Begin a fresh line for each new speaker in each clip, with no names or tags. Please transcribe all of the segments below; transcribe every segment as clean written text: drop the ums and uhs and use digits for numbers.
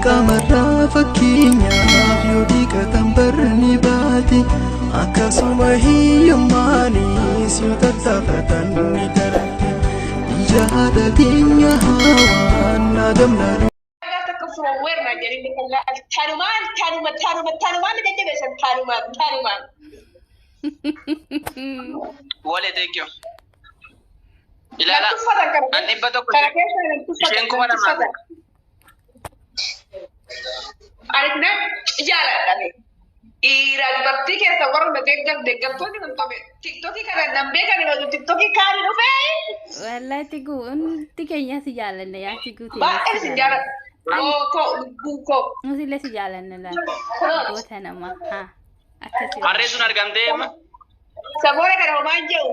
Qaamarraa fakkeenyaaf yoo dhiqatan barni baate akkasuma hiyyummaanis yoo tattaafatan ni darbe. Ija haadha teenya hawaan agamna.
Gaaf takka from where naan jedhanii beekan laal tanumaan tanuma tanuma tanumaan na jajjabeessan tanumaan tanumaan.
Wale, thank you.
Nan
Ilaala.
tuffatan kana
An 100
kana keessa nan tuffatan
isheen
nan
2000.
Tuffatan. Ani nan jaaladha. Dhiira dubartii keessa warra na deeggar deeggartoonni nan qabe. Tiktokii kana nan beekan irra tiktokii kaani dhufee.
Wallahi Tiguu, hundi keenya si jaallanna yaa Tiguu teenya
Baay'een
si
isin
jaallanna.
jaaladha. Oo koo lubbuu koo.
Nuti illee si jaallanna laal. Goota namaa. Haa. Akkasi
Harree sun argamtee amma.
Saboora kana homaan jedhu.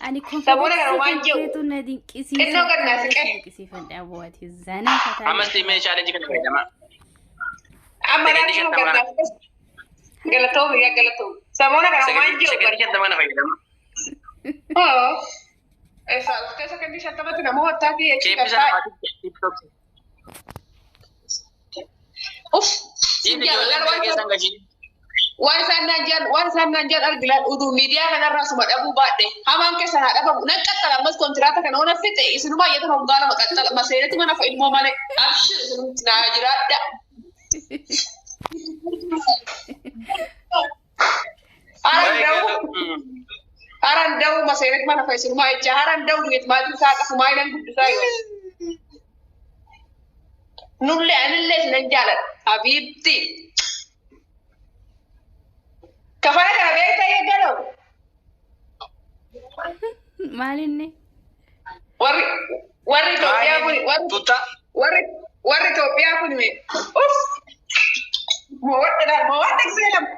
Ani
Saboora kana
konfidensi
homaan jedhu.
keetu na dinqisiisa.
Xinnoo gad naa
Baay'ee
siqee.
si dinqisiifadha abbooti. Zanaa fataa.
Ammas meeshaalee challenge kana fayyadamaa.
Amma
Sekoondii
naannoo
50
gad naa siqee. Galatoomi yaa galatoomi. Saboora kana homaan jedhu.
Sekoondii 50 na fayyadamaa.
Oo. Eessaa dhuftee sekondii 50tti namoota taatee jechuudha.
Keeppisa namaatiif TikTok.
Uff.
Dhiirri ijoollee bira keessan gashii.
Waan isaan naan jedhan argilaan uduu miidiyaa kanarraa suma dhabuu baadhe hamaan keessa haa dhabamu nan qaxxala ammas kontiraata kana ona fixe isinumaa iyyata hoggaa lama qaxxala maseenatti mana fa ilmoo malee abshir isinumti naa jiraadha. Haran da'uu haran da'uu maseenatti mana fa isinumaa jecha haran da'uu duet maatiin isaa qafumaa ilan guddisaa yoo. Nullee anillee isinan jaaladha habiibti. Kafana kana beektaa eeggaloo?
Maalinni?
Warri Itoophiyaa kun warri
Tuta.
warri Itoophiyaa kun mee uff mo'adha mo'adha gisee lama.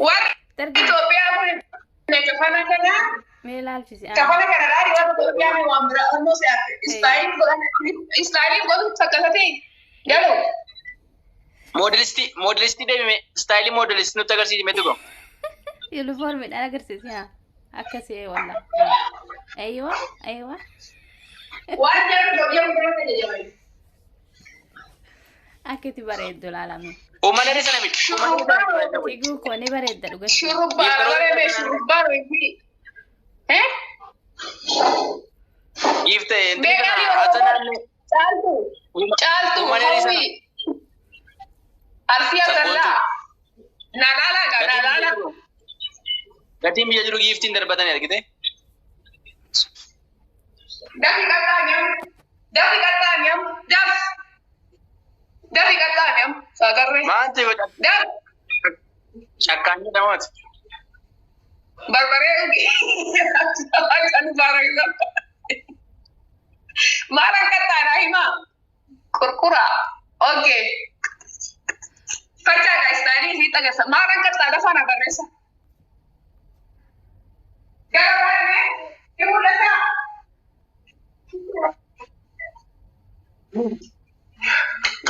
Warri
Dargi
Itoophiyaa kun mee kafana kana
mee ilaalchisi.
Kafana kana laali warri Itoophiyaa mee waan biraa onnoo si arge. Istaayiliin godhan istaayiliin godhu fakkatee galoo.
Moodelistii moodelistii deemime istaayilii moodelistii nutti agarsiisi mee tuqo.
Yuunifoormiidhaan agarsiisi haa. Akkasii walla. Aywa aywa.
Waan jarri Itoophiyaa kun biratti jajjabeessu.
Akka itti bareeddu ilaalame.
Uummanni sana miti.
Shurrubbaa
Tiguu koo ni bareedda dhugatti.
Shurrubbaa baree mee shurrubbaa reefi. Eh?
Giifte inti
Meeqaan
kana
yeroo
asanaan
Caaltu caaltu
Uummanni sana.
hawwi Arsii Asallaa Nalaala gaa nalaala.
Gatiin biyya jiru giiftiin darbatanii argite.
Dafi qaxxaamiyam dafi qaxxaamiyam daf dafi qaxxaamiyam sagarree
Maal ta'e
daf
cakkaanii namaati.
Barbaree dhugi kan baarayyu maal akka taanaa himaa qurqura okay facaagaa istaayilii isii xagasa maal akka taana faana barreessa gara baay'ee ni mul'ata.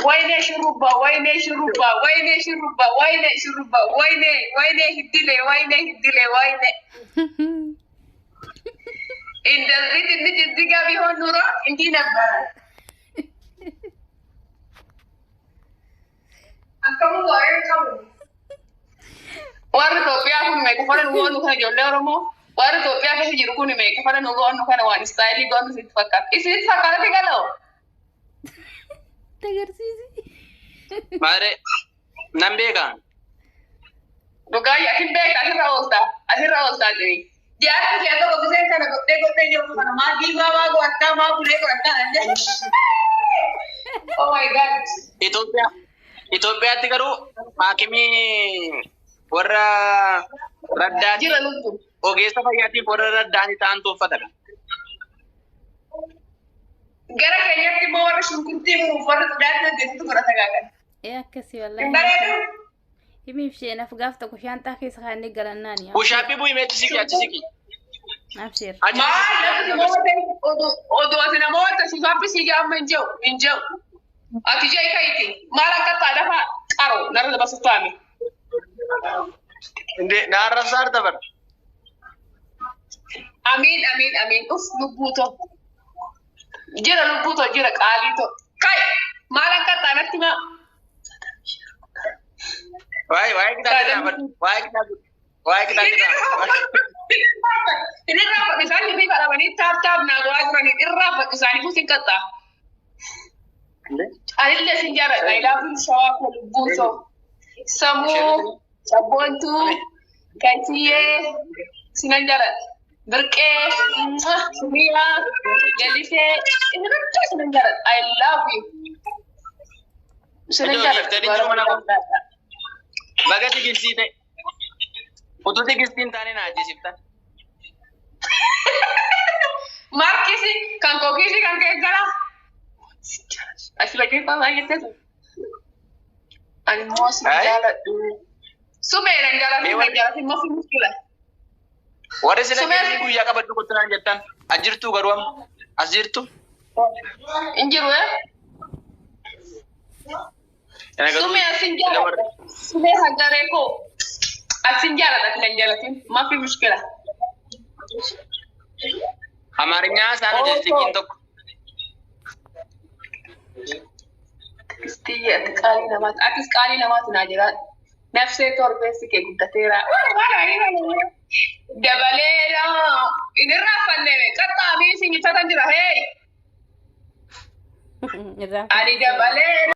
ወይኔ ሽሩባ ወይኔ ሽሩባ ወይኔ ሽሩባ ወይኔ ሽሩባ ወይኔ ወይኔ ሂድሌ ወይኔ ሂድሌ ወይኔ እንደዚህ ትንሽ እዚህ ጋር ቢሆን ኑሮ እንዲህ ነበረ። Akkamu waa'ee qabu. Warri Itoophiyaa kun meeqa nu goonu kana ijoollee Oromoo warri Itoophiyaa keessa jiru kun meeqa nu goonu kana waan istaayilii goonu sitti fakkaata. Isinitti fakkaatatti galoo?
Agarsiisi.
Maaree nan beeka.
Dhugaa asin beekta asirra oolta asirra ooltaa jiri. Jaarsi kee tokko gisee kana godhee godhee jiru kana maa diimaa maa godhattaa maa bulee godhattaa nan jedhe. Oh my God.
Itoophiyaatti garuu haakimii warra raddaati
Jira lubbu.
Ogeessa fayyaatiif warra raddaanii ta'antu uffata.
Gara keenyatti immoo warra shunkurtii muruuf warra xudaatti hojjetutu godhata gaagan.
Ee akkasii
Hin
wallahi.
bareedu?
Himiif isheen af gaaf tokko shaanxaa keessa kaa'annee galannaani.
Bushaappii bu'i meetti siqi achi siqi.
Abshir.
Achi
Maal namni namoota oduu ati namoota si faaffisii amma hin jiru hin jiru. Ati jee kayti maal akka taadhafa qaro narra dabarsu taame.
Inde na arrabsaa arta bara.
Amiin amiin amiin uf lubbuu too. Jira lubbuu too jira qaalii too. Kai maal akka taanatti maa.
Waa'ee waa'ee qixaaxii dhaabadhu. Waa'ee qixaaxii waa'ee qixaaxii dhaabadhu.
Inni irraanfadhu isaan hirriba dhabanii taap taap naa godhaa jiranii irraanfadhu isaanii kun qaxxaa. Anillee sin jaalladha. Ilaaluun shawaa koo lubbuun soo. Samuu, sabboontuu, gachiyyee sinan jaalladha. Birqee, Sumiyaa, Lalisee, inni hunduu sinan jaalladha. I love you. Sinan
Iddoo
jaalladha.
giftanii jiru mana koo. Baga tigistii ta'e. Utuu tigistii hin taane na ajjeesiftan.
Maarkisi kan kookisi kan keeggala. Asirra keessaa baay'ee Ani immoo sin
Ay.
jaaladhu. Sumee nan jaalladhu nan jaalladhu immoo fi muskila.
Warri sila
Sumee-
kennanii guyyaa qabadhu kottu naan jettan. As jirtu garuu amma. As jirtu.
Hin jiru eh?
Kana garuu-
Sumee asin jaalladha. Sumee hagaree koo. Asin jaalladha ati nan jaallatin. Maafi muskila.
Amaarinyaa isaan hojjechiikin tokko.
Tiyya ati qaalii namaati. Atis qaalii namaati naa jiraadhu. Nafsee torbeessi kee guddateera. Dabaleera. Inni irraanfanne qaxxaamii isin ibsatan jira. Hey!
Irraa
Ani dabaleera.